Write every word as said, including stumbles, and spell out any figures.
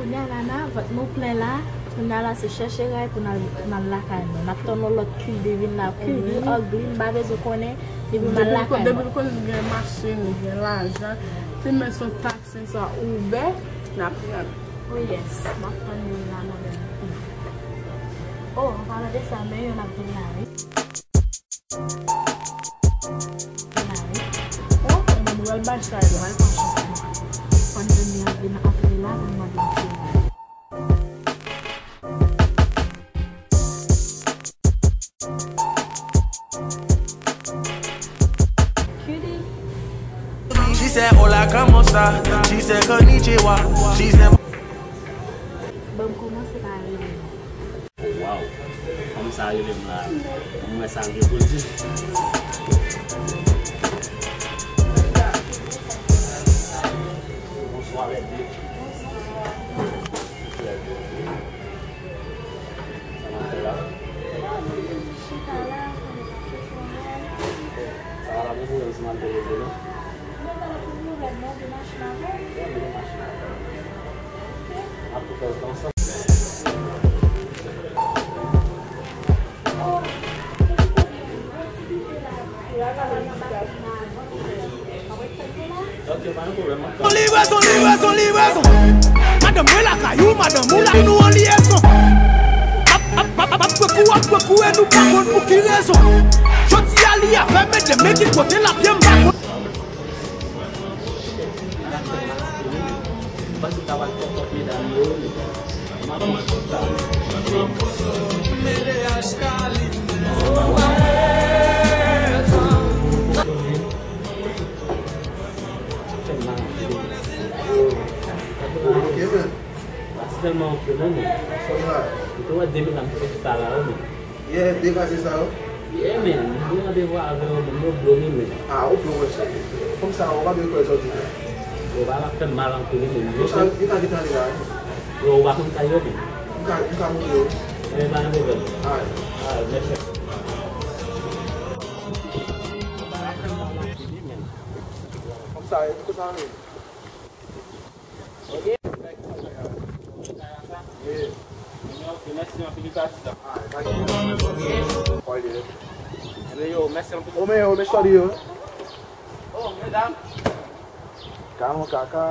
Kounye a la, vant nou plen la. Kounye a la, se chèche ray pou n al, pou n al lakay nou. N ap tann yon lòt Q D vin la. Q D ugly, m pa bezwen konnen. Depi m al lakay mwen. Depi l konn gen machin, li gen lajan, li mèt sou taksi, swa Uber, n ap pran. Oh yes, m ap tann youn la, mwen menm. Oh, an palan de sa, men youn ap vin la, wi. Vin la, wi. Oh, mwen wè l bay chay la. Mwen pran chans mwen. Fanm zanmi an vin antre la, pou l mande m ti ray. Cutie. She said, "Hola, ¿cómo está?" She said, "Konnichiwa." She said, Ban m kòmanse pa rele. Oh, wow. Fanm sa rele m la. Mwen sa gen pou l di. Bonswa, lèd. Sa n ap fè la? Chita la, sa va, pa gen pwoblèm si m al depoze, non? Non, pa gen pwoblèm, non, gen machin avè w? Wi, gen machin avè m. N ap tou fè l ansanm. Son livrezon, livrezon, livrezon. Madanm mwen lakay ou, madanm ou la, nou an lyezon. Ap, ap, ap, ap, ap, pran kou, ap, pran kou, e nou pa konn pou ki rezon. Jodi a, li avè m, men demen ki kote l ap ye, m pa konn. Fè m mal anpil. Ok, men. Pase tèlman anpil, non, men. Ou te wè de mil la, m te fè sa la, wi, men. Yeah, degaje sa yo. Yeah, men. M gen randevou avè yo, men yo blo m, men. Ah, ou blo mwen, cheri. Kòm sa, ou pa byen kwè sa w di la. Yo pa fè m mal anpil, men. Yo sa, yo ka gentan ale la, wi. Yo, ou pa konn kay yo, men. M ka, m ka montre yo. Men pa gen pwoblèm. Alright. Alright, mèsi. Kòm sa, e, kòm sa, men. Ok. Ok, mèsi anpil, li pati sa. Ebyen, yo, mèsi anpil. Omen yo, men chòdi yo. Oh, medam. Ka yon kaka.